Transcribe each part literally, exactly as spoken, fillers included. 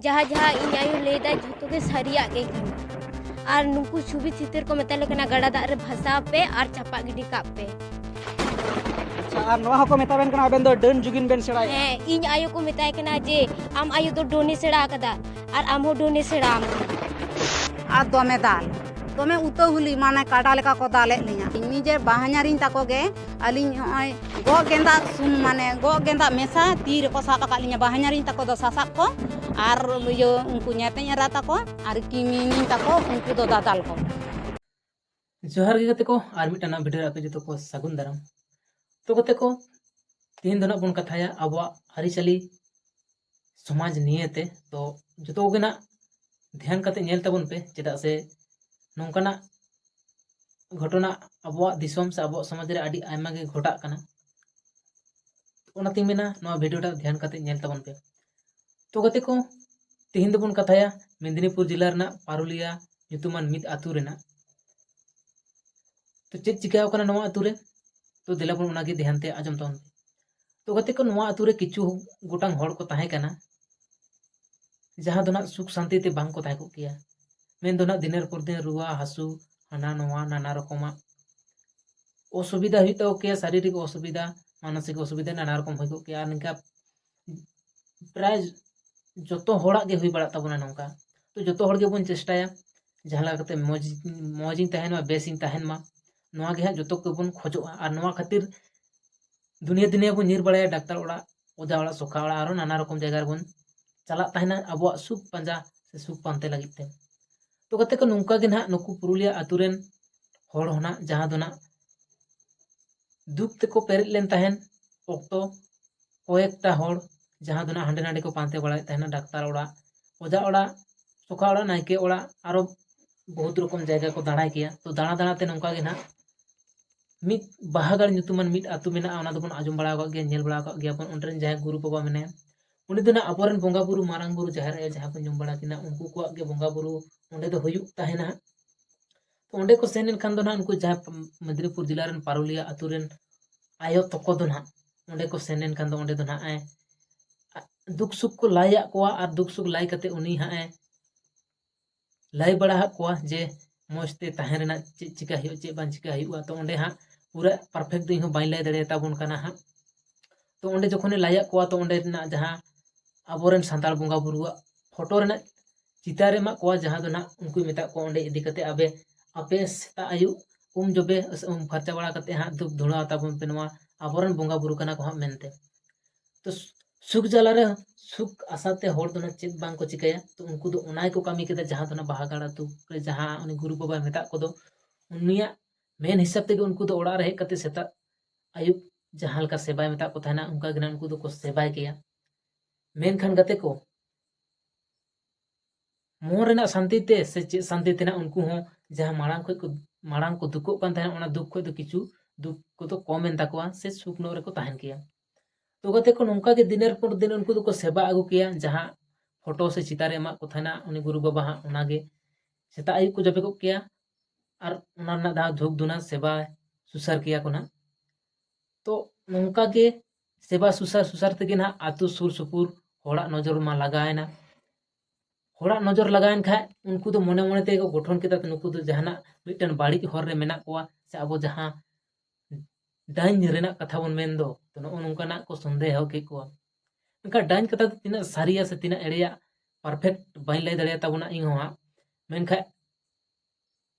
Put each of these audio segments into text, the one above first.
ᱡᱟᱦᱟᱸ ᱡᱟᱦᱟᱸ ᱤᱧ ᱟᱭᱳ ᱞᱟᱹᱭᱫᱟᱭ, ᱡᱷᱚᱛᱚ ᱜᱮ ᱥᱟᱹᱨᱤᱭᱟᱜ ᱜᱮ ᱠᱟᱱᱟ᱾ ᱟᱨ ᱱᱩᱠᱩ ᱪᱷᱚᱵᱤ ᱪᱤᱛᱟᱹᱨ ᱠᱚ ᱢᱮᱛᱟ ᱞᱮ ᱠᱟᱱᱟ, ᱜᱟᱰᱟ ᱫᱟᱜ ᱨᱮ ᱵᱷᱟᱥᱟᱣ ᱯᱮ ᱟᱨ ᱪᱟᱯᱟᱜ ᱜᱤᱰᱤ ᱠᱟᱜ ᱯᱮ᱾ ᱟᱪᱪᱷᱟ, ᱟᱨ ᱱᱚᱣᱟ ᱦᱚᱸᱠᱚ ᱢᱮᱛᱟ ᱵᱮᱱ ᱠᱟᱱᱟ ᱟᱵᱮᱱ ᱫᱚ ᱰᱟᱹᱱ ᱡᱩᱜᱤᱱ ᱵᱮᱱ ᱥᱮᱬᱟᱭᱟ? ᱦᱮᱸ, ᱤᱧ ᱟᱭᱳ ᱠᱚ ᱢᱮᱛᱟᱭ ᱠᱟᱱᱟ ᱡᱮ, ᱟᱢ ᱟᱭᱳ ᱫᱚ ᱰᱟᱹᱱᱮ ᱥᱮᱬᱟ ᱟᱠᱟᱫᱟ ᱟᱨ ᱟᱢ ᱦᱚᱸ ᱰᱟᱹᱱᱮ ᱥᱮᱬᱟ ᱟᱢ ᱠᱟᱱᱟ᱾ ᱟᱨ ᱫᱚᱢᱮ ᱫᱟᱞ, ᱫᱚᱢᱮ ᱩᱛᱟᱹᱦᱩᱞᱤ, ᱢᱟᱱᱮ ᱠᱟᱰᱟ ᱞᱮᱠᱟ ᱠᱚ ᱫᱟᱞᱮᱫ ᱞᱤᱧᱟ᱾ ᱤᱧ ᱱᱤᱡᱮ ᱵᱟᱦᱧᱟᱨᱤᱧ ᱛᱟᱠᱚ ᱜᱮ ᱟᱹᱞᱤᱧ ᱦᱚᱸᱜᱼᱚᱭ ᱜᱚᱜ ᱜᱮᱸᱫᱟᱜ ᱥᱩᱱ, ᱢᱟᱱᱮ ᱜᱚᱜ ᱜᱮᱸᱫᱟᱜ ᱢᱮᱥᱟ ᱛᱤ ᱨᱮᱠᱚ ᱥᱟᱵ ᱟᱠᱟᱫ ᱞᱤᱧᱟ᱾ ᱵᱟᱦᱧᱟᱨᱤᱧ ᱛᱟᱠᱚ ᱫᱚ ᱥᱟᱥᱟᱵ ᱠᱚ ᱟᱨ ᱤᱭᱟᱹ ᱩᱱᱠᱩ ᱧᱮᱛᱮᱧ ᱮᱨᱟ ᱛᱟᱠᱚ ᱟᱨ ᱠᱤᱢᱤᱱᱤᱧ ᱛᱟᱠᱚ, ᱩᱱᱠᱩ ᱫᱚ ᱫᱟᱫᱟᱞ ᱠᱚ᱾ ᱡᱚᱦᱟᱨ ᱜᱮ ᱜᱟᱛᱮ ᱠᱚ, ᱟᱨ ᱢᱤᱫᱴᱟᱝ ᱱᱟᱣᱟ ᱵᱷᱤᱰᱤᱭᱳ ᱨᱮ ᱟᱯᱮ ᱡᱚᱛᱚ ᱠᱚ ᱥᱟᱹᱜᱩᱱ ᱫᱟᱨᱟᱢ᱾ ᱛᱚ ᱜᱟᱛᱮ ᱠᱚ, ᱛᱮᱦᱮᱧ ᱫᱚ ᱱᱟᱜ ᱵᱚᱱ ᱠᱟᱛᱷᱟᱭᱟ ᱟᱵᱚᱣᱟᱜ ᱟᱹᱨᱤᱪᱟᱹᱞᱤ ᱥᱚᱢᱟᱡᱽ ᱱᱤᱭᱮᱛᱮ᱾ ᱛᱚ ᱡᱚᱛᱚ ᱠᱚᱜᱮ ᱱᱟᱜ ᱫᱷᱮᱭᱟᱱ ᱠᱟᱛᱮ ᱧᱮᱞ ᱛᱟᱵᱚᱱ ᱯᱮ, ᱪᱮᱫᱟᱜ ᱥᱮ ᱱᱚᱝᱠᱟᱱᱟᱜ ᱜᱷᱚᱴᱚᱱᱟ ᱟᱵᱚᱣᱟᱜ ᱫᱤᱥᱚᱢ ᱥᱮ ᱟᱵᱚᱣᱟᱜ ᱥᱚᱢᱟᱡᱽ ᱨᱮ ᱟᱹᱰᱤ ᱟᱭᱢᱟ ᱜᱮ ᱜᱷᱚᱴᱟᱜ ᱠᱟᱱᱟ᱾ ᱚᱱᱟᱛᱤᱧ ᱢᱮᱱᱟ, ᱱᱚᱣᱟ ᱵᱷᱤᱰᱤᱭᱳ ᱴᱟᱜ ᱫᱷᱮᱭᱟᱱ ᱠᱟᱛᱮ ᱧᱮᱞ ᱛᱟᱵᱚᱱ ᱯᱮ᱾ ᱛᱚ ᱜᱟᱛᱮ ᱠᱚ, ᱛᱮᱦᱮᱧ ᱫᱚᱵᱚᱱ ᱠᱟᱛᱷᱟᱭᱟ ᱢᱮᱫᱽᱱᱤᱯᱩᱨ ᱡᱮᱞᱟ ᱨᱮᱱᱟᱜ ᱯᱟᱨᱩᱞᱤᱭᱟ ᱧᱩᱛᱩᱢᱟᱱ ᱢᱤᱫ ᱟᱹᱛᱩ ᱨᱮᱱᱟᱜ᱾ ᱛᱚ ᱪᱮᱫ ᱪᱤᱠᱟᱹᱣ ᱠᱟᱱᱟ ᱱᱚᱣᱟ ᱟᱹᱛᱩ ᱨᱮ? ᱛᱚ ᱫᱮᱞᱟ ᱵᱚᱱ ᱚᱱᱟᱜᱮ ᱫᱷᱮᱭᱟᱱ ᱛᱮ ᱟᱸᱡᱚᱢ ᱛᱟᱵᱚᱱ ᱯᱮ᱾ ᱛᱚ ᱜᱟᱛᱮ ᱠᱚ, ᱱᱚᱣᱟ ᱟᱹᱛᱩ ᱨᱮ ᱠᱤᱪᱷᱩ ᱜᱚᱴᱟᱝ ᱦᱚᱲ ᱠᱚ ᱛᱟᱦᱮᱸ ᱠᱟᱱᱟ, ᱡᱟᱦᱟᱸ ᱫᱚ ᱱᱟᱜ ᱥᱩᱠ ᱥᱟᱱᱛᱤ ᱛᱮ ᱵᱟᱝ ᱠᱚ ᱛᱟᱦᱮᱸ ᱠᱚᱜ ᱠᱮᱭᱟ᱾ ᱢᱮᱱ ᱫᱚ ᱱᱟᱜ ᱫᱤᱱᱮᱨ ᱯᱚᱨ ᱫᱤᱱ ᱨᱩᱣᱟᱹ ᱦᱟᱹᱥᱩ, ᱦᱟᱱᱟ ᱱᱚᱣᱟ ᱱᱟᱱᱟ ᱨᱚᱠᱚᱢᱟᱜ ᱚᱥᱩᱵᱤᱫᱷᱟ ᱦᱩᱭᱩᱜ ᱛᱟᱠᱚ ᱠᱮᱭᱟ, ᱥᱟᱨᱤᱨᱤᱠ ᱚᱥᱩᱵᱤᱫᱷᱟ, ᱢᱟᱱᱚᱥᱤᱠ ᱚᱥᱩᱵᱤᱫᱷᱟ ᱱᱟᱱᱟ ᱨᱚᱠᱚᱢ ᱦᱩᱭ ᱠᱚᱜ ᱠᱮᱭᱟ᱾ ᱟᱨ ᱱᱤᱝᱠᱟ ᱯᱨᱟᱭ ᱡᱚᱛᱚ ᱦᱚᱲᱟᱜ ᱜᱮ ᱦᱩᱭ ᱵᱟᱲᱟᱜ ᱛᱟᱵᱚᱱᱟ ᱱᱚᱝᱠᱟ᱾ ᱛᱚ ᱡᱚᱛᱚ ᱦᱚᱲ ᱜᱮᱵᱚᱱ ᱪᱮᱥᱴᱟᱭᱟ ᱡᱟᱦᱟᱸ ᱞᱮᱠᱟ ᱠᱟᱛᱮ ᱢᱚᱡᱽ, ᱢᱚᱡᱽ ᱤᱧ ᱛᱟᱦᱮᱱ ᱢᱟ, ᱵᱮᱥ ᱤᱧ ᱛᱟᱦᱮᱱ ᱢᱟ, ᱱᱚᱣᱟ ᱜᱮ ᱦᱟᱸᱜ ᱡᱚᱛᱚ ᱜᱮᱵᱚᱱ ᱠᱷᱚᱡᱚᱜᱼᱟ᱾ ᱟᱨ ᱱᱚᱣᱟ ᱠᱷᱟᱹᱛᱤᱨ ᱫᱩᱱᱤᱭᱟᱹ ᱫᱩᱱᱤᱭᱟᱹ ᱵᱚᱱ ᱧᱤᱨ ᱵᱟᱲᱟᱭᱟ, ᱰᱟᱠᱛᱟᱨ ᱚᱲᱟᱜ, ᱚᱡᱷᱟ ᱚᱲᱟᱜ, ᱥᱚᱠᱷᱟ ᱚᱲᱟᱜ, ᱟᱨᱚ ᱱᱟᱱᱟ ᱨᱚᱠᱚᱢ ᱡᱟᱭᱜᱟ ᱨᱮᱵᱚᱱ ᱪᱟᱞᱟᱜ ᱛᱟᱦᱮᱱᱟ ᱟᱵᱚᱣᱟᱜ ᱥᱩᱠ ᱯᱟᱸᱡᱟ ᱥᱮ ᱥᱩᱠ ᱯᱟᱱᱛᱮ ᱞᱟᱹᱜᱤᱫ ᱛᱮ᱾ ᱛᱚ ᱜᱟᱛᱮ ᱠᱚ, ᱱᱚᱝᱠᱟ ᱜᱮ ᱱᱟᱦᱟᱜ ᱱᱩᱠᱩ ᱯᱩᱨᱩᱞᱤᱭᱟᱹ ᱟᱹᱛᱩ ᱨᱮᱱ ᱦᱚᱲ ᱦᱚᱸ ᱱᱟᱜ ᱡᱟᱦᱟᱸ ᱫᱚ ᱱᱟᱜ ᱫᱩᱠ ᱛᱮᱠᱚ ᱯᱮᱨᱮᱡ ᱞᱮᱱ ᱛᱟᱦᱮᱱ ᱚᱠᱛᱚ, ᱠᱚᱭᱮᱠᱴᱟ ᱦᱚᱲ ᱡᱟᱦᱟᱸ ᱫᱚ ᱱᱟᱜ ᱦᱟᱸᱰᱮ ᱱᱟᱰᱮ ᱠᱚ ᱯᱟᱱᱛᱮ ᱵᱟᱲᱟᱭᱮᱫ ᱛᱟᱦᱮᱱᱟ, ᱰᱟᱠᱛᱟᱨ ᱚᱲᱟᱜ, ᱚᱡᱷᱟ ᱚᱲᱟᱜ, ᱥᱚᱠᱷᱟ ᱚᱲᱟᱜ, ᱱᱟᱭᱠᱮ ᱚᱲᱟᱜ, ᱟᱨᱚ ᱵᱚᱦᱩᱛ ᱨᱚᱠᱚᱢ ᱡᱟᱭᱜᱟ ᱠᱚ ᱫᱟᱬᱟᱭ ᱜᱮᱭᱟ᱾ ᱛᱚ ᱫᱟᱬᱟ ᱫᱟᱬᱟ ᱛᱮ ᱱᱚᱝᱠᱟ ᱜᱮ ᱱᱟᱜ ᱢᱤᱫ ᱵᱟᱦᱟᱜᱟᱲ ᱧᱩᱛᱩᱢᱟᱱ ᱢᱤᱫ ᱟᱹᱛᱩ ᱢᱮᱱᱟᱜᱼᱟ, ᱚᱱᱟ ᱫᱚᱵᱚᱱ ᱟᱸᱡᱚᱢ ᱵᱟᱲᱟ ᱟᱠᱟᱫ ᱜᱮᱭᱟ, ᱧᱮᱞ ᱵᱟᱲᱟ ᱟᱠᱟᱫ ᱜᱮᱭᱟ ᱵᱚᱱ᱾ ᱚᱸᱰᱮ ᱨᱮᱱ ᱡᱟᱦᱟᱸᱭ ᱜᱩᱨᱩ ᱵᱟᱵᱟ ᱢᱮᱱᱟᱭᱟ, ᱩᱱᱤ ᱫᱚ ᱱᱟᱜ ᱟᱵᱚᱨᱮᱱ ᱵᱚᱸᱜᱟ ᱵᱩᱨᱩ, ᱢᱟᱨᱟᱝ ᱵᱩᱨᱩ, ᱡᱟᱦᱮᱨ ᱟᱭᱳ ᱡᱟᱦᱟᱸ ᱵᱚᱱ ᱧᱩᱢ ᱵᱟᱲᱟ ᱠᱤᱱᱟ, ᱩᱱᱠᱩ ᱠᱚᱣᱟᱜ ᱜᱮ ᱵᱚᱸᱜᱟ ᱵᱩᱨᱩ ᱚᱸᱰᱮ ᱫᱚ ᱦᱩᱭᱩᱜ ᱛᱟᱦᱮᱱᱟ᱾ ᱛᱚ ᱚᱸᱰᱮ ᱠᱚ ᱥᱮᱱ ᱞᱮᱱᱠᱷᱟᱱ ᱫᱚ ᱱᱟᱜ ᱩᱱᱠᱩ ᱡᱟᱦᱟᱸᱭ ᱢᱮᱫᱽᱱᱤᱯᱩᱨ ᱡᱮᱞᱟ ᱨᱮᱱ ᱯᱟᱨᱩᱞᱤᱭᱟ ᱟᱹᱛᱩ ᱨᱮᱱ ᱟᱭᱳ ᱛᱟᱠᱚ ᱫᱚ ᱱᱟᱜ ᱚᱸᱰᱮ ᱠᱚ ᱥᱮᱱ ᱞᱮᱱᱠᱷᱟᱱ ᱫᱚ ᱚᱸᱰᱮ ᱫᱚ ᱱᱟᱜ ᱮ ᱫᱩᱠ ᱥᱩᱠ ᱠᱚ ᱞᱟᱹᱭᱟᱫ ᱠᱚᱣᱟ, ᱟᱨ ᱫᱩᱠ ᱥᱩᱠ ᱞᱟᱹᱭ ᱠᱟᱛᱮ ᱩᱱᱤ ᱦᱟᱸᱜ ᱮ ᱞᱟᱹᱭ ᱵᱟᱲᱟ ᱟᱫ ᱠᱚᱣᱟ ᱡᱮ ᱢᱚᱡᱽ ᱛᱮ ᱛᱟᱦᱮᱸ ᱨᱮᱱᱟᱜ ᱪᱮᱫ ᱪᱤᱠᱟ ᱦᱩᱭᱩᱜᱼᱟ, ᱪᱮᱫ ᱵᱟᱝ ᱪᱤᱠᱟ ᱦᱩᱭᱩᱜᱼᱟ᱾ ᱛᱚ ᱚᱸᱰᱮ ᱦᱟᱸᱜ ᱯᱩᱨᱟᱹ perfect ᱫᱚ ᱤᱧ ᱦᱚᱸ ᱵᱟᱹᱧ ᱞᱟᱹᱭ ᱫᱟᱲᱮᱭᱟᱛᱟᱵᱚᱱ ᱠᱟᱱᱟ ᱦᱟᱸᱜ᱾ ᱛᱚ ᱚᱸᱰᱮ ᱡᱚᱠᱷᱚᱱᱮ ᱞᱟᱹᱭᱟᱫ ᱠᱚᱣᱟ, ᱛᱚ ᱚᱸᱰᱮ ᱨᱮᱱᱟᱜ ᱡᱟᱦᱟᱸ ᱟᱵᱚᱨᱮᱱ ᱥᱟᱱᱛᱟᱲ ᱵᱚᱸᱜᱟ ᱵᱩᱨᱩᱣᱟᱜ ᱯᱷᱳᱴᱳ ᱨᱮᱱᱟᱜ ᱪᱤᱛᱟᱹᱨ ᱮ ᱮᱢᱟᱜ ᱠᱚᱣᱟ, ᱡᱟᱦᱟᱸ ᱫᱚ ᱱᱟᱜ ᱩᱱᱠᱩᱭ ᱢᱮᱛᱟᱜ ᱠᱚᱣᱟ, ᱚᱸᱰᱮ ᱤᱫᱤ ᱠᱟᱛᱮ ᱟᱯᱮ, ᱟᱯᱮ ᱥᱮᱛᱟᱜ ᱟᱹᱭᱩᱵ ᱩᱢ ᱡᱚᱵᱮ, ᱩᱢ ᱯᱷᱟᱨᱪᱟ ᱵᱟᱲᱟ ᱠᱟᱛᱮ ᱦᱟᱸᱜ ᱫᱷᱩᱯ ᱫᱷᱩᱬᱟᱹ ᱛᱟᱵᱚᱱ ᱯᱮ, ᱱᱚᱣᱟ ᱟᱵᱚᱨᱮᱱ ᱵᱚᱸᱜᱟ ᱵᱩᱨᱩ ᱠᱟᱱᱟ ᱠᱚ ᱦᱟᱸᱜ ᱢᱮᱱᱛᱮ᱾ ᱛᱚ ᱥᱩᱠ ᱡᱟᱞᱟ ᱨᱮ, ᱥᱩᱠ ᱟᱥᱟ ᱛᱮ ᱦᱚᱲ ᱫᱚ ᱱᱟᱜ ᱪᱮᱫ ᱵᱟᱝ ᱠᱚ ᱪᱤᱠᱟᱹᱭᱟ᱾ ᱛᱚ ᱩᱱᱠᱩ ᱫᱚ ᱚᱱᱟ ᱜᱮᱠᱚ ᱠᱟᱹᱢᱤ ᱠᱮᱫᱟ, ᱡᱟᱦᱟᱸ ᱫᱚ ᱱᱟᱜ ᱵᱟᱦᱟ ᱜᱟᱲ ᱟᱹᱛᱩ ᱨᱮ ᱡᱟᱦᱟᱸ ᱩᱱᱤ ᱜᱩᱨᱩ ᱵᱟᱵᱟᱭ ᱢᱮᱛᱟᱜ ᱠᱚᱫᱚ, ᱩᱱᱤᱭᱟᱜ ᱢᱮᱱ ᱦᱤᱥᱟᱹᱵ ᱛᱮᱜᱮ ᱩᱱᱠᱩ ᱫᱚ ᱚᱲᱟᱜ ᱨᱮ ᱦᱮᱡ ᱠᱟᱛᱮ ᱥᱮᱛᱟᱜ ᱟᱹᱭᱩᱵ ᱡᱟᱦᱟᱸ ᱞᱮᱠᱟ ᱥᱮᱵᱟᱭ ᱢᱮᱛᱟᱜ ᱠᱚ ᱛᱟᱦᱮᱱᱟ, ᱚᱱᱠᱟ ᱜᱮ ᱱᱟᱜ ᱩᱱᱠᱩ ᱫᱚᱠᱚ ᱥᱮᱵᱟᱭ ᱠᱮᱭᱟ᱾ ᱢᱮᱱᱠᱷᱟᱱ ᱜᱟᱛᱮ ᱠᱚ, ᱢᱚᱱ ᱨᱮᱱᱟᱜ ᱥᱟᱱᱛᱤ ᱛᱮ ᱥᱮ ᱪᱮᱫ ᱥᱟᱱᱛᱤ ᱛᱮ ᱱᱟᱜ ᱩᱱᱠᱩ ᱦᱚᱸ ᱡᱟᱦᱟᱸ ᱢᱟᱲᱟᱝ ᱠᱷᱚᱡ ᱠᱚ, ᱢᱟᱲᱟᱝ ᱠᱚ ᱫᱩᱠᱚᱜ ᱠᱟᱱ ᱛᱟᱦᱮᱱᱟ, ᱚᱱᱟ ᱫᱩᱠ ᱠᱷᱚᱡ ᱫᱚ ᱠᱤᱪᱷᱩ ᱫᱩᱠ ᱠᱚᱫᱚ ᱠᱚᱢ ᱮᱱ ᱛᱟᱠᱚᱣᱟ ᱥᱮ ᱥᱩᱠ ᱧᱚᱜ ᱨᱮᱠᱚ ᱛᱟᱦᱮᱱ ᱠᱮᱭᱟ᱾ ᱛᱚ ᱜᱟᱛᱮ ᱠᱚ, ᱱᱚᱝᱠᱟ ᱜᱮ ᱫᱤᱱᱮᱨ ᱯᱚᱨ ᱫᱤᱱ ᱩᱱᱠᱩ ᱫᱚᱠᱚ ᱥᱮᱵᱟ ᱟᱹᱜᱩ ᱠᱮᱭᱟ, ᱡᱟᱦᱟᱸ ᱯᱷᱳᱴᱳ ᱥᱮ ᱪᱤᱛᱟᱹᱨ ᱮ ᱮᱢᱟᱜ ᱠᱚ ᱛᱟᱦᱮᱱᱟ ᱩᱱᱤ ᱜᱩᱨᱩ ᱵᱟᱵᱟ ᱦᱟᱸᱜ, ᱚᱱᱟᱜᱮ ᱥᱮᱛᱟᱜ ᱟᱹᱭᱩᱵ ᱠᱚ ᱡᱚᱵᱮ ᱠᱚᱜ ᱠᱮᱭᱟ᱾ ᱟᱨ ᱚᱱᱟ ᱨᱮᱱᱟᱜ ᱡᱟᱦᱟᱸ ᱫᱷᱩᱯ ᱫᱷᱩᱱᱟ ᱥᱮᱵᱟ ᱥᱩᱥᱟᱹᱨ ᱠᱮᱭᱟ ᱠᱚ ᱱᱟᱜ᱾ ᱛᱚ ᱱᱚᱝᱠᱟ ᱜᱮ ᱥᱮᱵᱟ ᱥᱩᱥᱟᱹᱨ ᱥᱩᱥᱟᱹᱨ ᱛᱮᱜᱮ ᱱᱟᱜ ᱟᱹᱛᱩ ᱥᱩᱨ ᱥᱩᱯᱩᱨ ᱦᱚᱲᱟᱜ ᱱᱚᱡᱚᱨ ᱢᱟ ᱞᱟᱜᱟᱣᱮᱱᱟ᱾ ᱦᱚᱲᱟᱜ ᱱᱚᱡᱚᱨ ᱞᱟᱜᱟᱣᱮᱱ ᱠᱷᱟᱡ ᱩᱱᱠᱩ ᱫᱚ ᱢᱚᱱᱮ ᱢᱚᱱᱮ ᱛᱮᱜᱮ ᱠᱚ ᱜᱚᱴᱷᱚᱱ ᱠᱮᱫᱟ, ᱱᱩᱠᱩ ᱫᱚ ᱡᱟᱦᱟᱱᱟᱜ ᱢᱤᱫᱴᱮᱱ ᱵᱟᱹᱲᱤᱡ ᱦᱚᱨ ᱨᱮ ᱢᱮᱱᱟᱜ ᱠᱚᱣᱟ, ᱥᱮ ᱟᱵᱚ ᱡᱟᱦᱟᱸ ᱰᱟᱹᱱ ᱨᱮᱱᱟᱜ ᱠᱟᱛᱷᱟ ᱵᱚᱱ ᱢᱮᱱ ᱫᱚ, ᱛᱚ ᱱᱚᱜᱼᱚ ᱱᱚᱝᱠᱟᱱᱟᱜ ᱠᱚ ᱥᱚᱱᱫᱮᱦᱚ ᱠᱮᱫ ᱠᱚᱣᱟ᱾ ᱢᱮᱱᱠᱷᱟᱱ ᱰᱟᱹᱱ ᱠᱟᱛᱷᱟ ᱫᱚ ᱛᱤᱱᱟᱹᱜ ᱥᱟᱹᱨᱤᱭᱟ ᱥᱮ ᱛᱤᱱᱟᱹᱜ ᱮᱲᱮᱭᱟ, perfect ᱵᱟᱹᱧ ᱞᱟᱹᱭ ᱫᱟᱲᱮᱭᱟᱛᱟᱵᱚᱱᱟ ᱤᱧ ᱦᱚᱸ ᱦᱟᱸᱜ᱾ ᱢᱮᱱᱠᱷᱟᱱ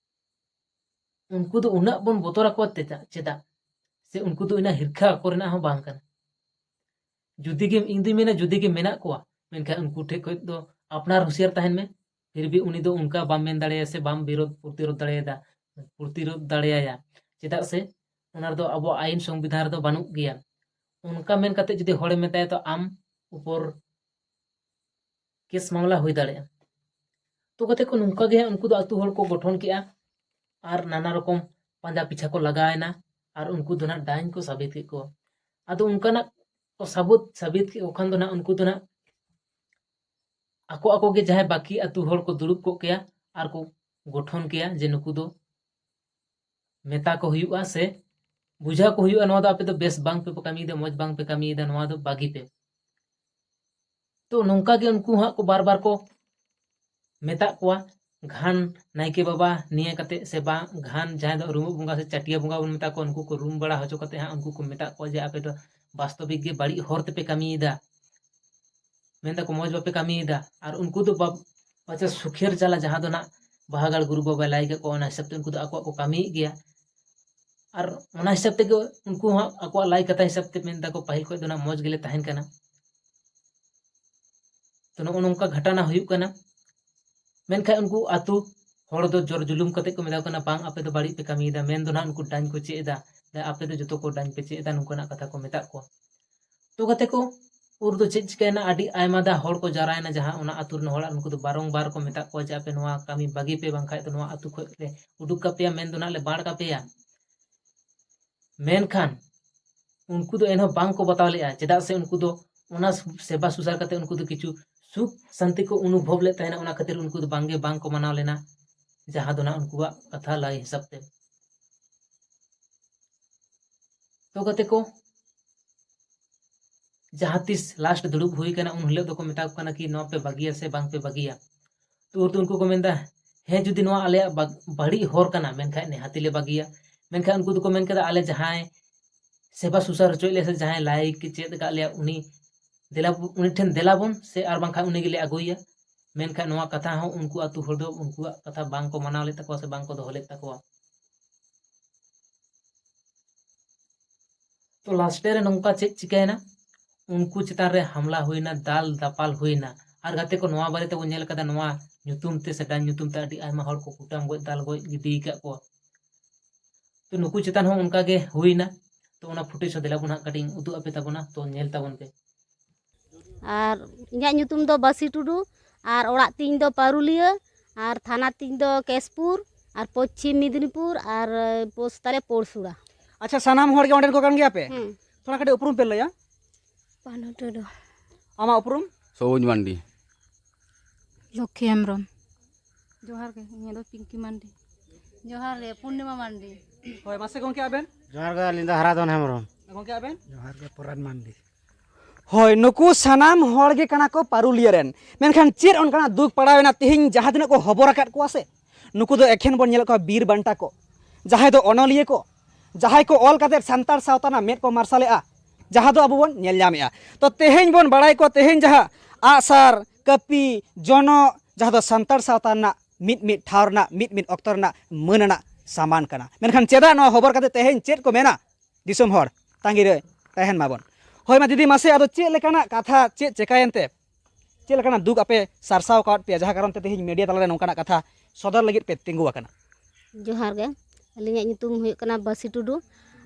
ᱩᱱᱠᱩ ᱫᱚ ᱩᱱᱟᱹᱜ ᱵᱚᱱ ᱵᱚᱛᱚᱨ ᱟᱠᱚᱣᱟ ᱪᱮᱫᱟᱜ, ᱪᱮᱫᱟᱜ? ᱥᱮ ᱩᱱᱠᱩ ᱫᱚ ᱤᱱᱟᱹ ᱦᱤᱨᱠᱷᱟ ᱟᱠᱚ ᱨᱮᱱᱟᱜ ᱦᱚᱸ ᱵᱟᱝ ᱠᱟᱱᱟ᱾ ᱡᱩᱫᱤ ᱜᱮ, ᱤᱧ ᱫᱩᱧ ᱢᱮᱱᱟ, ᱡᱩᱫᱤ ᱜᱮ ᱢᱮᱱᱟᱜ ᱠᱚᱣᱟ, ᱢᱮᱱᱠᱷᱟᱱ ᱩᱱᱠᱩ ᱴᱷᱮᱡ ᱠᱷᱚᱡ ᱫᱚ ᱟᱯᱱᱟᱨ ᱦᱩᱸᱥᱤᱭᱟᱨ ᱛᱟᱦᱮᱱ ᱢᱮ᱾ ᱯᱷᱤᱨ ᱵᱷᱤ ᱩᱱᱤ ᱫᱚ ᱚᱱᱠᱟ ᱵᱟᱢ ᱢᱮᱱ ᱫᱟᱲᱮᱭᱟᱭᱟ ᱥᱮ ᱵᱟᱢ ᱵᱤᱨᱳᱫ, ᱯᱨᱚᱛᱤᱨᱳᱫ ᱫᱟᱲᱮᱭᱟᱫᱟ, ᱯᱨᱚᱛᱤᱨᱳᱫ ᱫᱟᱲᱮᱭᱟᱭᱟ᱾ ᱪᱮᱫᱟᱜ ᱥᱮ ᱚᱱᱟ ᱨᱮᱫᱚ ᱟᱵᱚᱣᱟᱜ ᱟᱭᱤᱱ ᱥᱚᱝᱵᱤᱫᱷᱟᱱ ᱨᱮᱫᱚ ᱵᱟᱹᱱᱩᱜ ᱜᱮᱭᱟ᱾ ᱚᱱᱠᱟ ᱢᱮᱱ ᱠᱟᱛᱮ ᱡᱩᱫᱤ ᱦᱚᱲᱮ ᱢᱮᱛᱟᱭᱟ, ᱛᱚ ᱟᱢ ᱩᱯᱚᱨ ᱠᱮᱥ ᱢᱟᱢᱞᱟ ᱦᱩᱭ ᱫᱟᱲᱮᱭᱟᱜᱼᱟ᱾ ᱛᱚ ᱜᱟᱛᱮ ᱠᱚ, ᱱᱚᱝᱠᱟ ᱜᱮ ᱩᱱᱠᱩ ᱫᱚ ᱟᱹᱛᱩ ᱦᱚᱲ ᱠᱚ ᱜᱚᱴᱷᱚᱱ ᱠᱮᱜᱼᱟ ᱟᱨ ᱱᱟᱱᱟ ᱨᱚᱠᱚᱢ ᱯᱟᱸᱡᱟ ᱯᱤᱪᱷᱟ ᱠᱚ ᱞᱟᱜᱟᱣᱮᱱᱟ ᱟᱨ ᱩᱱᱠᱩ ᱫᱚ ᱱᱟᱜ ᱰᱟᱹᱱ ᱠᱚ ᱥᱟᱵᱤᱛ ᱠᱮᱫ ᱠᱚᱣᱟ᱾ ᱟᱫᱚ ᱚᱱᱠᱟᱱᱟᱜ ᱠᱚ ᱥᱟᱵᱩᱛ, ᱥᱟᱵᱤᱛ ᱠᱮᱫ ᱠᱚ ᱠᱷᱟᱱ ᱫᱚ ᱱᱟᱜ ᱩᱱᱠᱩ ᱫᱚ ᱱᱟᱜ ᱟᱠᱚ ᱟᱠᱚ ᱜᱮ ᱡᱟᱦᱟᱸᱭ ᱵᱟᱹᱠᱤ ᱟᱹᱛᱩ ᱦᱚᱲ ᱠᱚ ᱫᱩᱲᱩᱵ ᱠᱚᱜ ᱠᱮᱭᱟ ᱟᱨ ᱠᱚ ᱜᱚᱴᱷᱚᱱ ᱠᱮᱭᱟ ᱡᱮ ᱱᱩᱠᱩ ᱫᱚ ᱢᱮᱛᱟ ᱠᱚ ᱦᱩᱭᱩᱜᱼᱟ ᱥᱮ ᱵᱩᱡᱷᱟᱹᱣ ᱠᱚ ᱦᱩᱭᱩᱜᱼᱟ, ᱱᱚᱣᱟ ᱫᱚ ᱟᱯᱮ ᱫᱚ ᱵᱮᱥ ᱵᱟᱝ ᱯᱮ ᱠᱟᱹᱢᱤᱭᱮᱫᱟ, ᱢᱚᱡᱽ ᱵᱟᱝ ᱯᱮ ᱠᱟᱹᱢᱤᱭᱮᱫᱟ, ᱱᱚᱣᱟ ᱫᱚ ᱵᱟᱹᱜᱤ ᱯᱮ᱾ ᱛᱚ ᱱᱚᱝᱠᱟ ᱜᱮ ᱩᱱᱠᱩ ᱦᱟᱸᱜ ᱠᱚ ᱵᱟᱨ ᱵᱟᱨ ᱠᱚ ᱢᱮᱛᱟᱜ ᱠᱚᱣᱟ, ᱜᱷᱟᱱ ᱱᱟᱭᱠᱮ ᱵᱟᱵᱟ ᱱᱤᱭᱟᱹ ᱠᱟᱛᱮ ᱥᱮ ᱵᱟᱝ ᱜᱷᱟᱱ ᱡᱟᱦᱟᱸᱭ ᱫᱚ ᱨᱩᱢᱩᱜ ᱵᱚᱸᱜᱟ ᱥᱮ ᱪᱟᱹᱴᱤᱭᱟᱹ ᱵᱚᱸᱜᱟ ᱵᱚᱱ ᱢᱮᱛᱟ ᱠᱚᱣᱟ, ᱩᱱᱠᱩ ᱠᱚ ᱨᱩᱢ ᱵᱟᱲᱟ ᱦᱚᱪᱚ ᱠᱟᱛᱮ ᱦᱟᱸᱜ ᱩᱱᱠᱩ ᱠᱚ ᱢᱮᱛᱟᱜ ᱠᱚᱣᱟ ᱡᱮ ᱟᱯᱮ ᱫᱚ ᱵᱟᱥᱛᱚᱵᱤᱠ ᱜᱮ ᱵᱟᱹᱲᱤᱡ ᱦᱚᱨ ᱛᱮᱯᱮ ᱠᱟᱹᱢᱤᱭᱮᱫᱟ, ᱢᱮᱱ ᱫᱟᱠᱚ ᱢᱚᱡᱽ ᱵᱟᱯᱮ ᱠᱟᱹᱢᱤᱭᱮᱫᱟ᱾ ᱟᱨ ᱩᱱᱠᱩ ᱫᱚ ᱵᱟ-, ᱯᱟᱪᱮ ᱥᱩᱠᱷᱮᱨ ᱡᱟᱞᱟ ᱡᱟᱦᱟᱸ ᱫᱚ ᱱᱟᱜ ᱵᱟᱦᱟᱜᱟᱲ ᱜᱩᱨᱩ ᱵᱟᱵᱟᱭ ᱞᱟᱹᱭ ᱠᱟᱜ ᱠᱚᱣᱟ, ᱚᱱᱟ ᱦᱤᱥᱟᱹᱵ ᱛᱮ ᱩᱱᱠᱩ ᱫᱚ ᱟᱠᱚᱣᱟᱜ ᱠᱚ ᱠᱟᱹᱢᱤᱭᱮᱫ ᱜᱮᱭᱟ᱾ ᱟᱨ ᱚᱱᱟ ᱦᱤᱥᱟᱹᱵ ᱛᱮᱜᱮ ᱩᱱᱠᱩ ᱦᱚᱸ ᱟᱠᱚᱣᱟᱜ ᱞᱟᱹᱭ ᱠᱟᱛᱷᱟ ᱦᱤᱥᱟᱹᱵ ᱛᱮ ᱢᱮᱱ ᱫᱟᱠᱚ ᱯᱟᱹᱦᱤᱞ ᱠᱷᱚᱱ ᱫᱚ ᱱᱟᱜ ᱢᱚᱡᱽ ᱜᱮᱞᱮ ᱛᱟᱦᱮᱱ ᱠᱟᱱᱟ᱾ ᱛᱚ ᱱᱚᱜᱼᱚ ᱱᱚᱝᱠᱟ ᱜᱷᱟᱴᱟᱱᱟ ᱦᱩᱭᱩᱜ ᱠᱟᱱᱟ᱾ ᱢᱮᱱᱠᱷᱟᱱ ᱩᱱᱠᱩ ᱟᱛᱳ ᱦᱚᱲ ᱫᱚ ᱡᱳᱨ ᱡᱩᱞᱩᱢ ᱠᱟᱛᱮ ᱠᱚ ᱢᱮᱛᱟ ᱠᱚ ᱠᱟᱱᱟ, ᱵᱟᱝ, ᱟᱯᱮ ᱫᱚ ᱵᱟᱹᱲᱤᱡ ᱯᱮ ᱠᱟᱹᱢᱤᱭᱮᱫᱟ, ᱢᱮᱱ ᱫᱚ ᱱᱟᱦᱟᱜ ᱩᱱᱠᱩ ᱰᱟᱹᱱ ᱠᱚ ᱪᱮᱫ ᱮᱫᱟ, ᱟᱯᱮ ᱫᱚ ᱡᱚᱛᱚ ᱠᱚ ᱰᱟᱹᱱ ᱯᱮ ᱪᱮᱫ ᱮᱫᱟ, ᱱᱚᱝᱠᱟᱱᱟᱜ ᱠᱟᱛᱷᱟ ᱠᱚ ᱢᱮᱛᱟᱜ ᱠᱚᱣᱟ᱾ ᱛᱚ ᱜᱟᱛᱮ ᱠᱚ, ᱩᱱ ᱫᱚ ᱪᱮᱫ ᱪᱤᱠᱟᱹᱭᱮᱱᱟ, ᱟᱹᱰᱤ ᱟᱭᱢᱟ ᱫᱟ ᱦᱚᱲ ᱠᱚ ᱡᱟᱣᱨᱟᱭᱮᱱᱟ ᱡᱟᱦᱟᱸ ᱚᱱᱟ ᱟᱛᱳ ᱨᱮᱱ ᱦᱚᱲ, ᱟᱨ ᱩᱱᱠᱩ ᱫᱚ ᱵᱟᱨᱚᱝᱵᱟᱨ ᱠᱚ ᱢᱮᱛᱟᱜ ᱠᱚᱣᱟ ᱡᱮ ᱟᱯᱮ ᱱᱚᱣᱟ ᱠᱟᱹᱢᱤ ᱵᱟᱹᱜᱤ ᱯᱮ, ᱵᱟᱝᱠᱷᱟᱡ ᱫᱚ ᱱᱚᱣᱟ ᱟᱛᱳ ᱠᱷᱚᱡ ᱞᱮ ᱩᱰᱩᱠ ᱠᱟᱯᱮᱭᱟ, ᱢᱮᱱ ᱫᱚ ᱱᱟᱦᱟᱜ ᱞᱮ ᱵᱟᱲ ᱠᱟᱯᱮᱭᱟ᱾ ᱢᱮᱱᱠᱷᱟᱱ ᱩᱱᱠᱩ ᱫᱚ ᱮᱱᱦᱚᱸ ᱵᱟᱝ ᱠᱚ ᱵᱟᱛᱟᱣ ᱞᱮᱫᱼᱟ, ᱪᱮᱫᱟᱜ ᱥᱮ ᱩᱱᱠᱩ ᱫᱚ ᱚᱱᱟ ᱥᱮᱵᱟ ᱥᱩᱥᱟᱨ ᱠᱟᱛᱮ ᱩᱱᱠᱩ ᱫᱚ ᱠᱤᱪᱷᱩ ᱥᱩᱠ ᱥᱟᱱᱛᱤ ᱠᱚ ᱚᱱᱩᱵᱷᱚᱵ ᱞᱮᱫ ᱛᱟᱦᱮᱱᱟ, ᱚᱱᱟ ᱠᱷᱟᱹᱛᱤᱨ ᱩᱱᱠᱩ ᱫᱚ ᱵᱟᱝᱜᱮ ᱵᱟᱝ ᱠᱚ ᱢᱟᱱᱟᱣ ᱞᱮᱱᱟ, ᱡᱟᱦᱟᱸ ᱫᱚ ᱱᱟᱜ ᱩᱱᱠᱩᱣᱟᱜ ᱠᱟᱛᱷᱟ ᱞᱟᱹᱭ ᱦᱤᱥᱟᱹᱵ ᱛᱮ᱾ ᱛᱚ ᱜᱟᱛᱮ ᱠᱚ, ᱡᱟᱦᱟᱸ ᱛᱤᱥ ᱞᱟᱥᱴ ᱫᱩᱲᱩᱵ ᱦᱩᱭ ᱠᱟᱱᱟ, ᱩᱱ ᱦᱤᱞᱳᱜ ᱫᱚᱠᱚ ᱢᱮᱛᱟ ᱠᱚ ᱠᱟᱱᱟ ᱠᱤ ᱱᱚᱣᱟ ᱯᱮ ᱵᱟᱹᱜᱤᱭᱟ ᱥᱮ ᱵᱟᱝ ᱯᱮ ᱵᱟᱹᱜᱤᱭᱟ᱾ ᱛᱚ ᱩᱱᱠᱩ ᱠᱚ ᱢᱮᱱᱫᱟ, ᱦᱮᱸ, ᱡᱩᱫᱤ ᱱᱚᱣᱟ ᱟᱞᱮᱭᱟᱜ ᱵᱟ-, ᱵᱟᱹᱲᱤᱡ ᱦᱚᱨ ᱠᱟᱱᱟ, ᱢᱮᱱᱠᱷᱟᱱ ᱱᱤᱦᱟᱹᱛᱤ ᱞᱮ ᱵᱟᱹᱜᱤᱭᱟ᱾ ᱢᱮᱱᱠᱷᱟᱱ ᱩᱱᱠᱩ ᱫᱚᱠᱚ ᱢᱮᱱ ᱠᱮᱫᱟ, ᱟᱞᱮ ᱡᱟᱦᱟᱸᱭ ᱥᱮᱵᱟ ᱥᱩᱥᱟᱨ ᱦᱚᱪᱚᱭᱮᱫ ᱞᱮᱭᱟ ᱥᱮ ᱡᱟᱦᱟᱸᱭ ᱞᱟᱭ ᱪᱮᱫ ᱟᱠᱟᱫ ᱞᱮᱭᱟ, ᱩᱱᱤ ᱫᱮᱞᱟ, ᱩᱱᱤ ᱴᱷᱮᱱ ᱫᱮᱞᱟ ᱵᱚᱱ ᱥᱮ ᱟᱨ ᱵᱟᱝᱠᱷᱟᱱ ᱩᱱᱤ ᱜᱮᱞᱮ ᱟᱹᱜᱩᱭᱮᱭᱟ᱾ ᱢᱮᱱᱠᱷᱟᱱ ᱱᱚᱣᱟ ᱠᱟᱛᱷᱟ ᱦᱚᱸ ᱩᱱᱠᱩ ᱟᱹᱛᱩ ᱦᱚᱲ ᱫᱚ ᱩᱱᱠᱩᱣᱟᱜ ᱠᱟᱛᱷᱟ ᱵᱟᱝ ᱠᱚ ᱢᱟᱱᱟᱣ ᱞᱮᱫ ᱛᱟᱠᱚᱣᱟ ᱥᱮ ᱵᱟᱝ ᱠᱚ ᱫᱚᱦᱚ ᱞᱮᱫ ᱛᱟᱠᱚᱣᱟ᱾ ᱛᱚ ᱞᱟᱥᱴᱮ ᱨᱮ ᱱᱚᱝᱠᱟ ᱪᱮᱫ ᱪᱤᱠᱟᱹᱭᱮᱱᱟ, ᱩᱱᱠᱩ ᱪᱮᱛᱟᱱ ᱨᱮ ᱦᱟᱢᱞᱟ ᱦᱩᱭᱱᱟ, ᱫᱟᱞ ᱫᱟᱯᱟᱞ ᱦᱩᱭᱱᱟ᱾ ᱟᱨ ᱜᱟᱛᱮ ᱠᱚ, ᱱᱚᱣᱟ ᱵᱟᱨᱮ ᱛᱮᱵᱚᱱ ᱧᱮᱞ ᱠᱟᱫᱟ, ᱱᱚᱣᱟ ᱧᱩᱛᱩᱢ ᱛᱮ ᱥᱮ ᱰᱟᱹᱱ ᱧᱩᱛᱩᱢ ᱛᱮ ᱟᱹᱰᱤ ᱟᱭᱢᱟ ᱦᱚᱲ ᱠᱚ ᱠᱩᱴᱟᱹᱢ ᱜᱚᱡ ᱫᱟᱞ ᱜᱚᱡ ᱤᱫᱤ ᱟᱠᱟᱫ ᱠᱚᱣᱟ᱾ ᱛᱚ ᱱᱩᱠᱩ ᱪᱮᱛᱟᱱ ᱦᱚᱸ ᱚᱱᱠᱟ ᱜᱮ ᱦᱩᱭᱱᱟ᱾ ᱛᱚ ᱚᱱᱟ ᱯᱷᱩᱴᱮᱡᱽ ᱦᱚᱸ ᱫᱮᱞᱟ ᱵᱚᱱ ᱦᱟᱸᱜ ᱠᱟᱹᱴᱤᱡ ᱤᱧ ᱩᱫᱩᱜ ᱟᱯᱮ ᱛᱟᱵᱚᱱᱟ, ᱛᱚ ᱧᱮᱞ ᱛᱟᱵᱚᱱ ᱯᱮ᱾ ᱟᱨ ᱤᱧᱟᱹᱜ ᱧᱩᱛᱩᱢ ᱫᱚ ᱵᱟᱹᱥᱤ ᱴᱩᱰᱩ, ᱟᱨ ᱚᱲᱟᱜ ᱛᱤᱧ ᱫᱚ ᱯᱟᱹᱨᱩᱞᱤᱭᱟᱹ, ᱟᱨ ᱛᱷᱟᱱᱟ ᱛᱤᱧ ᱫᱚ ᱠᱮᱥᱯᱩᱨ, ᱟᱨ ᱯᱚᱪᱷᱤᱢ ᱢᱮᱫᱽᱱᱤᱯᱩᱨ, ᱟᱨ ᱯᱳᱥᱴ ᱛᱟᱞᱮ ᱯᱳᱲᱥᱩᱲᱟ᱾ ᱟᱪᱪᱷᱟ, ᱥᱟᱱᱟᱢ ᱦᱚᱲ ᱜᱮ ᱚᱸᱰᱮᱱ ᱠᱚ ᱠᱟᱱ ᱜᱮᱭᱟ ᱯᱮ? ᱦᱮᱸ᱾ ᱛᱷᱚᱲᱟ ᱠᱟᱹᱴᱤᱡ ᱩᱯᱨᱩᱢ ᱯᱮ ᱞᱟᱹᱭᱟ᱾ ᱯᱟᱱᱩ ᱴᱩᱰᱩ᱾ ᱟᱢᱟᱜ ᱩᱯᱨᱩᱢ? ᱥᱚᱵᱩᱡ ᱢᱟᱱᱰᱤ᱾ ᱞᱚᱠᱠᱷᱤ ᱦᱮᱢᱵᱨᱚᱢ᱾ ᱡᱚᱦᱟᱨ ᱜᱮ, ᱤᱧᱟᱹᱜ ᱫᱚ ᱯᱤᱝᱠᱤ ᱢᱟᱱᱰᱤ᱾ ᱡᱚᱦᱟᱨ ᱜᱮ, ᱯᱩᱨᱱᱤᱢᱟ ᱢᱟᱱᱰᱤ᱾ ᱦᱳᱭ, ᱢᱟᱥᱮ ᱜᱚᱝᱠᱮ ᱟᱵᱮᱱ? ᱡᱚᱦᱟᱨ ᱜᱮ, ᱟᱹᱞᱤᱧ ᱫᱚ ᱦᱟᱨᱟᱫᱷᱚᱱ ᱦᱮᱢᱵᱨᱚᱢ᱾ ᱜᱚᱝᱠᱮ ᱟᱵᱮᱱ? ᱡᱚᱦᱟᱨ ᱜᱮ, ᱯᱚᱨᱟᱱ ᱢᱟᱱᱰᱤ᱾ ᱦᱳᱭ, ᱱᱩᱠᱩ ᱥᱟᱱᱟᱢ ᱦᱚᱲ ᱜᱮ ᱠᱟᱱᱟ ᱠᱚ ᱯᱟᱹᱨᱩᱞᱤᱭᱟᱹ ᱨᱮᱱ᱾ ᱢᱮᱱᱠᱷᱟᱱ ᱪᱮᱫ ᱚᱱᱠᱟᱱᱟᱜ ᱫᱩᱠ ᱯᱟᱲᱟᱣᱮᱱᱟ ᱛᱮᱦᱮᱧ ᱡᱟᱦᱟᱸ ᱛᱤᱱᱟᱹᱜ ᱠᱚ ᱦᱚᱵᱚᱨ ᱟᱠᱟᱫ ᱠᱚᱣᱟ ᱥᱮ, ᱱᱩᱠᱩ ᱫᱚ ᱮᱠᱷᱮᱱ ᱵᱚᱱ ᱧᱮᱞᱮᱫ ᱠᱚᱣᱟ ᱵᱤᱨ ᱵᱟᱱᱴᱟ ᱠᱚ, ᱡᱟᱦᱟᱸᱭ ᱫᱚ ᱚᱱᱚᱞᱤᱭᱟᱹ ᱠᱚ, ᱡᱟᱦᱟᱸᱭ ᱠᱚ ᱚᱞ ᱠᱟᱛᱮ ᱥᱟᱱᱛᱟᱲ ᱥᱟᱶᱛᱟ ᱨᱮᱱᱟᱜ ᱢᱮᱫ ᱠᱚ ᱢᱟᱨᱥᱟᱞᱮᱜᱼᱟ, ᱡᱟᱦᱟᱸ ᱫᱚ ᱟᱵᱚ ᱵᱚᱱ ᱧᱮᱞ ᱧᱟᱢᱮᱜᱼᱟ᱾ ᱛᱚ ᱛᱮᱦᱮᱧ ᱵᱚᱱ ᱵᱟᱲᱟᱭ ᱠᱚᱣᱟ, ᱛᱮᱦᱮᱧ ᱡᱟᱦᱟᱸ ᱟᱜᱼᱥᱟᱨ, ᱠᱟᱹᱯᱤ, ᱡᱚᱱᱚᱜ, ᱡᱟᱦᱟᱸ ᱫᱚ ᱥᱟᱱᱛᱟᱲ ᱥᱟᱶᱛᱟ ᱨᱮᱱᱟᱜ ᱢᱤᱫ ᱢᱤᱫ ᱴᱷᱟᱶ ᱨᱮᱱᱟᱜ, ᱢᱤᱫ ᱢᱤᱫ ᱚᱠᱛᱚ ᱨᱮᱱᱟᱜ ᱢᱟᱹᱱ ᱟᱱᱟᱜ ᱥᱟᱢᱟᱱ ᱠᱟᱱᱟ᱾ ᱢᱮᱱᱠᱷᱟᱱ ᱪᱮᱫᱟᱜ ᱱᱚᱣᱟ ᱦᱚᱵᱚᱨ ᱠᱟᱛᱮ ᱛᱮᱦᱮᱧ ᱪᱮᱫ ᱠᱚ ᱢᱮᱱᱟ? ᱫᱤᱥᱚᱢ ᱦᱚᱲ ᱛᱟᱺᱜᱤ ᱨᱮ ᱛᱟᱦᱮᱱ ᱢᱟᱵᱚᱱ᱾ ᱦᱳᱭ ᱢᱟ ᱫᱤᱫᱤ, ᱢᱟᱥᱮ ᱟᱫᱚ ᱪᱮᱫ ᱞᱮᱠᱟᱱᱟᱜ ᱠᱟᱛᱷᱟ, ᱪᱮᱫ ᱪᱮᱠᱟᱭᱮᱱ ᱛᱮ, ᱪᱮᱫ ᱞᱮᱠᱟᱱᱟᱜ ᱫᱩᱠ ᱟᱯᱮ ᱥᱟᱨᱥᱟᱣ ᱟᱠᱟᱫ ᱯᱮᱭᱟ, ᱡᱟᱦᱟᱸ ᱠᱟᱨᱚᱱ ᱛᱮ ᱛᱮᱦᱮᱧ ᱢᱤᱰᱤᱭᱟ ᱛᱟᱞᱟᱨᱮ ᱱᱚᱝᱠᱟᱱᱟᱜ ᱠᱟᱛᱷᱟ ᱥᱚᱫᱚᱨ ᱞᱟᱹᱜᱤᱫ ᱯᱮ ᱛᱤᱸᱜᱩ ᱟᱠᱟᱱᱟ? ᱡᱚᱦᱟᱨ ᱜᱮ, ᱟᱹᱞᱤᱧᱟᱜ ᱧᱩᱛᱩᱢ ᱦᱩᱭᱩᱜ ᱠᱟᱱᱟ ᱵᱟᱹᱥᱤ ᱴᱩᱰᱩ᱾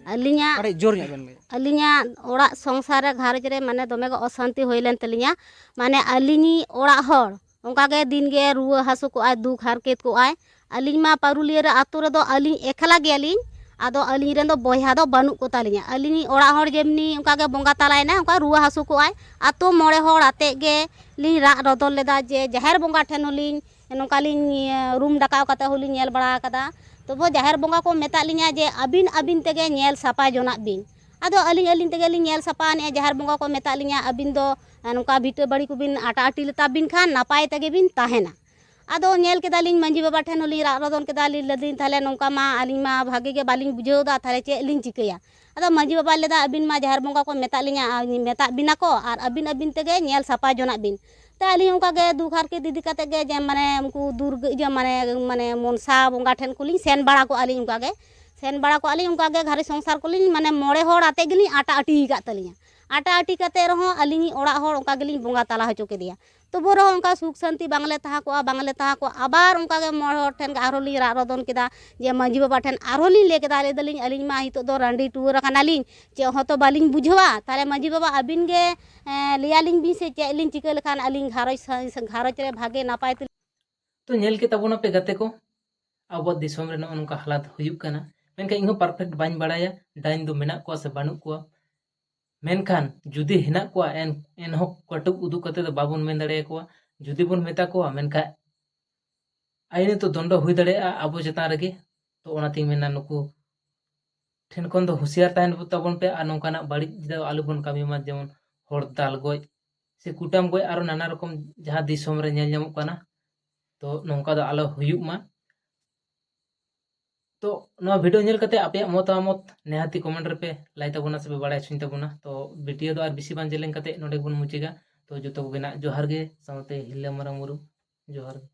ᱟᱹᱞᱤᱧᱟᱜ ᱠᱟᱹᱴᱤᱡ ᱡᱳᱨ ᱧᱚᱜ ᱵᱮᱱ ᱞᱟᱹᱭᱟ᱾ ᱟᱹᱞᱤᱧᱟᱜ ᱚᱲᱟᱜ ᱥᱚᱝᱥᱟᱨ ᱨᱮ, ᱜᱷᱟᱨᱚᱸᱡᱽ ᱨᱮ ᱢᱟᱱᱮ ᱫᱚᱢᱮ ᱜᱮ ᱚᱥᱟᱱᱛᱤ ᱦᱩᱭ ᱞᱮᱱ ᱛᱟᱹᱞᱤᱧᱟ᱾ ᱢᱟᱱᱮ ᱟᱹᱞᱤᱧᱤᱡ ᱚᱲᱟᱜ ᱦᱚᱲ ᱚᱱᱠᱟ ᱜᱮ ᱫᱤᱱ ᱜᱮ ᱨᱩᱣᱟᱹ ᱦᱟᱹᱥᱩ ᱠᱚᱜᱼᱟᱭ, ᱫᱩᱠ ᱦᱟᱨᱠᱮᱛ ᱠᱚᱜᱼᱟᱭ᱾ ᱟᱹᱞᱤᱧ ᱢᱟ ᱯᱟᱹᱨᱩᱞᱤᱭᱟᱹ ᱨᱮ ᱟᱹᱛᱩ ᱨᱮᱫᱚ ᱟᱹᱞᱤᱧ ᱮᱠᱞᱟ ᱜᱮᱭᱟᱞᱤᱧ᱾ ᱟᱫᱚ ᱟᱹᱞᱤᱧ ᱨᱮᱱ ᱫᱚ ᱵᱚᱭᱦᱟ ᱫᱚ ᱵᱟᱹᱱᱩᱜ ᱠᱚ ᱛᱟᱹᱞᱤᱧᱟ᱾ ᱟᱹᱞᱤᱧᱤᱡ ᱚᱲᱟᱜ ᱦᱚᱲ ᱡᱮᱢᱱᱤ ᱚᱱᱠᱟ ᱜᱮ ᱵᱚᱸᱜᱟ ᱛᱟᱞᱟᱭᱮᱱᱟ, ᱚᱱᱠᱟ ᱨᱩᱣᱟᱹ ᱦᱟᱹᱥᱩ ᱠᱚᱜᱼᱟᱭ᱾ ᱟᱹᱛᱩ ᱢᱚᱬᱮ ᱦᱚᱲ ᱟᱛᱮᱫ ᱜᱮ ᱞᱤᱧ ᱨᱟᱜ ᱨᱚᱫᱚᱱ ᱞᱮᱫᱟ ᱡᱮ ᱡᱟᱦᱮᱨ ᱵᱚᱸᱜᱟ ᱴᱷᱮᱱ ᱦᱚᱸᱞᱤᱧ ᱱᱚᱝᱠᱟ ᱞᱤᱧ, ᱤᱭᱟᱹ, ᱨᱩᱢ ᱰᱟᱠᱟᱣ ᱠᱟᱛᱮ ᱦᱚᱸᱞᱤᱧ ᱧᱮᱞ ᱵᱟᱲᱟ ᱟᱠᱟᱫᱟ᱾ ᱛᱚᱵᱩ ᱡᱟᱦᱮᱨ ᱵᱚᱸᱜᱟ ᱠᱚ ᱢᱮᱛᱟᱜ ᱞᱤᱧᱟ ᱡᱮ ᱟᱹᱵᱤᱱ ᱟᱹᱵᱤᱱ ᱛᱮᱜᱮ ᱧᱮᱞ ᱥᱟᱯᱷᱟ ᱡᱚᱱᱟᱜ ᱵᱤᱱ᱾ ᱟᱫᱚ ᱟᱹᱞᱤᱧ ᱟᱹᱞᱤᱧ ᱛᱮᱜᱮ ᱞᱤᱧ ᱧᱮᱞ ᱥᱟᱯᱷᱟ ᱟᱱᱮᱜᱼᱟ᱾ ᱡᱟᱦᱮᱨ ᱵᱚᱸᱜᱟ ᱠᱚ ᱢᱮᱛᱟᱜ ᱞᱤᱧᱟ, ᱟᱹᱵᱤᱱ ᱫᱚ, ᱮ, ᱱᱚᱝᱠᱟ ᱵᱷᱤᱴᱟᱹ ᱵᱟᱹᱲᱤ ᱠᱚᱵᱤᱱ ᱟᱴᱟ ᱟᱹᱴᱤ ᱞᱮᱛᱟ ᱵᱤᱱ ᱠᱷᱟᱱ ᱱᱟᱯᱟᱭ ᱛᱮᱜᱮ ᱵᱤᱱ ᱛᱟᱦᱮᱱᱟ᱾ ᱟᱫᱚ ᱧᱮᱞ ᱠᱮᱫᱟᱞᱤᱧ, ᱢᱟᱺᱡᱷᱤ ᱵᱟᱵᱟ ᱴᱷᱮᱱ ᱦᱚᱸᱞᱤᱧ ᱨᱟᱜ ᱨᱚᱫᱚᱱ ᱠᱮᱫᱟ, ᱞᱤᱧ ᱞᱟᱹᱭᱫᱟᱹᱧ, ᱛᱟᱦᱞᱮ ᱱᱚᱝᱠᱟ ᱢᱟ ᱟᱹᱞᱤᱧ ᱢᱟ ᱵᱷᱟᱜᱮ ᱜᱮ ᱵᱟᱹᱞᱤᱧ ᱵᱩᱡᱷᱟᱹᱣ ᱮᱫᱟ, ᱛᱟᱦᱞᱮ ᱪᱮᱫ ᱞᱤᱧ ᱪᱤᱠᱟᱹᱭᱟ? ᱟᱫᱚ ᱢᱟᱺᱡᱷᱤ ᱵᱟᱵᱟᱭ ᱞᱟᱹᱭᱫᱟ, ᱟᱹᱵᱤᱱ ᱢᱟ ᱡᱟᱦᱮᱨ ᱵᱚᱸᱜᱟ ᱠᱚ ᱢᱮᱛᱟᱜ ᱞᱤᱧᱟ, ᱟᱨ ᱢᱮᱛᱟᱜ ᱵᱤᱱᱟ ᱠᱚ, ᱟᱨ ᱟᱹᱵᱤᱱ ᱟᱹᱵᱤᱱ ᱛᱮᱜᱮ ᱧᱮᱞ ᱥᱟᱯᱷᱟ ᱡᱚᱱᱟᱜ ᱵᱤᱱ᱾ ᱛᱚ ᱟᱹᱞᱤᱧ ᱚᱱᱠᱟ ᱜᱮ ᱫᱩᱠ ᱦᱟᱨᱠᱮᱛ ᱤᱫᱤ ᱠᱟᱛᱮ ᱜᱮ ᱡᱮ ᱢᱟᱱᱮ ᱩᱱᱠᱩ ᱫᱩᱨᱜᱟᱹ, ᱤᱭᱟᱹ, ᱢᱟᱱᱮ, ᱢᱟᱱᱮ ᱢᱚᱱᱥᱟ ᱵᱚᱸᱜᱟ ᱴᱷᱮᱱ ᱠᱚᱞᱤᱧ ᱥᱮᱱ ᱵᱟᱲᱟ ᱠᱚᱜᱼᱟ ᱞᱤᱧ ᱚᱱᱠᱟ ᱜᱮ᱾ ᱥᱮᱱ ᱵᱟᱲᱟ ᱠᱚᱜᱼᱟ ᱞᱤᱧ ᱚᱱᱠᱟ ᱜᱮ, ᱜᱷᱟᱨᱚᱸᱡᱽ ᱥᱚᱝᱥᱟᱨ ᱠᱚᱞᱤᱧ ᱢᱟᱱᱮ ᱢᱚᱬᱮ ᱦᱚᱲ ᱟᱛᱮ ᱜᱮᱞᱤᱧ ᱟᱴᱟ ᱟᱹᱴᱤ ᱟᱠᱟᱫ ᱛᱟᱹᱞᱤᱧᱟ᱾ ᱟᱴᱟ ᱟᱹᱴᱤ ᱠᱟᱛᱮ ᱨᱮᱦᱚᱸ ᱟᱹᱞᱤᱧᱤᱡ ᱚᱲᱟᱜ ᱦᱚᱲ ᱚᱱᱠᱟ ᱜᱮᱞᱤᱧ ᱵᱚᱸᱜᱟ ᱛᱟᱞᱟ ᱦᱚᱪᱚ ᱠᱮᱫᱮᱭᱟ᱾ ᱛᱚᱵᱩ ᱨᱮᱦᱚᱸ ᱚᱱᱠᱟ ᱥᱩᱠ ᱥᱟᱱᱛᱤ ᱵᱟᱝᱞᱮ ᱛᱟᱦᱮᱸ ᱠᱚᱜᱼᱟ, ᱵᱟᱝᱞᱮ ᱛᱟᱦᱮᱸ ᱠᱚᱜᱼᱟ᱾ ᱟᱵᱟᱨ ᱚᱱᱠᱟ ᱜᱮ ᱢᱚᱬᱮ ᱦᱚᱲ ᱴᱷᱮᱱ ᱜᱮ ᱟᱨᱦᱚᱸ ᱞᱤᱧ ᱨᱟᱜ ᱨᱚᱫᱚᱱ ᱠᱮᱫᱟ ᱡᱮ ᱢᱟᱺᱡᱷᱤ ᱵᱟᱵᱟ ᱴᱷᱮᱱ ᱟᱨᱦᱚᱸ ᱞᱤᱧ ᱞᱟᱹᱭ ᱠᱮᱫᱟ, ᱞᱟᱹᱭ ᱫᱟᱞᱤᱧ, ᱟᱹᱞᱤᱧ ᱢᱟ ᱱᱤᱛᱚᱜ ᱫᱚ ᱨᱟᱺᱰᱤ ᱴᱩᱣᱟᱹᱨ ᱟᱠᱟᱱᱟᱞᱤᱧ, ᱪᱮᱫ ᱦᱚᱸᱛᱚ ᱵᱟᱹᱞᱤᱧ ᱵᱩᱡᱷᱟᱹᱣᱟ, ᱛᱟᱦᱞᱮ ᱢᱟᱺᱡᱷᱤ ᱵᱟᱵᱟ ᱟᱹᱵᱤᱱ ᱜᱮ, ᱮᱸ, ᱞᱟᱹᱭᱟᱞᱤᱧ ᱵᱤᱱ ᱥᱮ ᱪᱮᱫ ᱞᱤᱧ ᱪᱤᱠᱟᱹ ᱞᱮᱠᱷᱟᱱ ᱟᱹᱞᱤᱧ ᱜᱷᱟᱨᱚᱸᱡᱽ ᱥᱟ-, ᱜᱷᱟᱨᱚᱸᱡᱽ ᱨᱮ ᱵᱷᱟᱜᱮ ᱱᱟᱯᱟᱭ ᱛᱮ᱾ ᱛᱚ ᱧᱮᱞ ᱠᱮᱫ ᱛᱟᱵᱚᱱᱟᱯᱮ ᱜᱟᱛᱮ ᱠᱚ, ᱟᱵᱚᱣᱟᱜ ᱫᱤᱥᱚᱢ ᱨᱮ ᱱᱚᱜᱼᱚ ᱱᱚᱝᱠᱟ ᱦᱟᱞᱟᱛ ᱦᱩᱭᱩᱜ ᱠᱟᱱᱟ᱾ ᱢᱮᱱᱠᱷᱟᱱ ᱤᱧᱦᱚᱸ perfect ᱵᱟᱹᱧ ᱵᱟᱲᱟᱭᱟ ᱰᱟᱹᱱ ᱫᱚ ᱢᱮᱱᱟᱜ ᱠᱚᱣᱟ ᱥᱮ ᱵᱟᱹᱱᱩᱜ ᱠᱚᱣᱟ᱾ ᱢᱮᱱᱠᱷᱟᱱ ᱡᱩᱫᱤ ᱦᱮᱱᱟᱜ ᱠᱚᱣᱟ, ᱮᱱ, ᱮᱱᱦᱚᱸ ᱠᱟᱹᱴᱩᱵ ᱩᱫᱩᱜ ᱠᱟᱛᱮ ᱫᱚ ᱵᱟᱵᱚᱱ ᱢᱮᱱ ᱫᱟᱲᱮᱭᱟᱠᱚᱣᱟ᱾ ᱡᱩᱫᱤ ᱵᱚᱱ ᱢᱮᱛᱟ ᱠᱚᱣᱟ, ᱢᱮᱱᱠᱷᱟᱱ ᱟᱭᱤᱱ ᱛᱚ ᱫᱚᱱᱰᱚ ᱦᱩᱭ ᱫᱟᱲᱮᱭᱟᱜᱼᱟ ᱟᱵᱚ ᱪᱮᱛᱟᱱ ᱨᱮᱜᱮ᱾ ᱛᱚ ᱚᱱᱟᱛᱤᱧ ᱢᱮᱱᱟ, ᱱᱩᱠᱩ ᱴᱷᱮᱱ ᱠᱷᱚᱱ ᱫᱚ ᱦᱩᱸᱥᱤᱭᱟᱨ ᱛᱟᱦᱮᱱ ᱛᱟᱵᱚᱱ ᱯᱮ ᱟᱨ ᱱᱚᱝᱠᱟᱱᱟᱜ ᱵᱟᱹᱲᱤᱡ ᱫᱚ ᱟᱞᱚᱵᱚᱱ ᱠᱟᱹᱢᱤ ᱢᱟ, ᱡᱮᱢᱚᱱ ᱦᱚᱲ ᱫᱟᱞ ᱜᱚᱡ ᱥᱮ ᱠᱩᱴᱟᱢ ᱜᱚᱡ, ᱟᱨᱚ ᱱᱟᱱᱟ ᱨᱚᱠᱚᱢ ᱡᱟᱦᱟᱸ ᱫᱤᱥᱚᱢ ᱨᱮ ᱧᱮᱞ ᱧᱟᱢᱚᱜ ᱠᱟᱱᱟ, ᱛᱚ ᱱᱚᱝᱠᱟ ᱫᱚ ᱟᱞᱚ ᱦᱩᱭᱩᱜ ᱢᱟ᱾ ᱛᱚ ᱱᱚᱣᱟ video ᱧᱮᱞ ᱠᱟᱛᱮ ᱟᱯᱮᱭᱟᱜ ᱢᱚᱛᱟᱢᱚᱛ ᱱᱤᱦᱟᱹᱛᱤ comment ᱨᱮᱯᱮ ᱞᱟᱹᱭ ᱛᱟᱵᱚᱱᱟ ᱥᱮᱯᱮ ᱵᱟᱲᱟᱭ ᱦᱚᱪᱚᱧ ᱛᱟᱵᱚᱱᱟ᱾ ᱛᱚ video ᱫᱚ ᱟᱨ ᱵᱮᱥᱤ ᱵᱟᱝ ᱡᱮᱞᱮᱧ ᱠᱟᱛᱮ ᱱᱚᱰᱮ ᱜᱮᱵᱚᱱ ᱢᱩᱪᱟᱹᱫᱟ᱾ ᱛᱚ ᱡᱚᱛᱚ ᱠᱚᱜᱮ ᱱᱟᱜ ᱡᱚᱦᱟᱨ ᱜᱮ, ᱥᱟᱶᱛᱮ ᱦᱤᱨᱞᱟᱹ ᱢᱟᱨᱟᱝ ᱵᱩᱨᱩ ᱡᱚᱦᱟᱨ ᱜᱮ᱾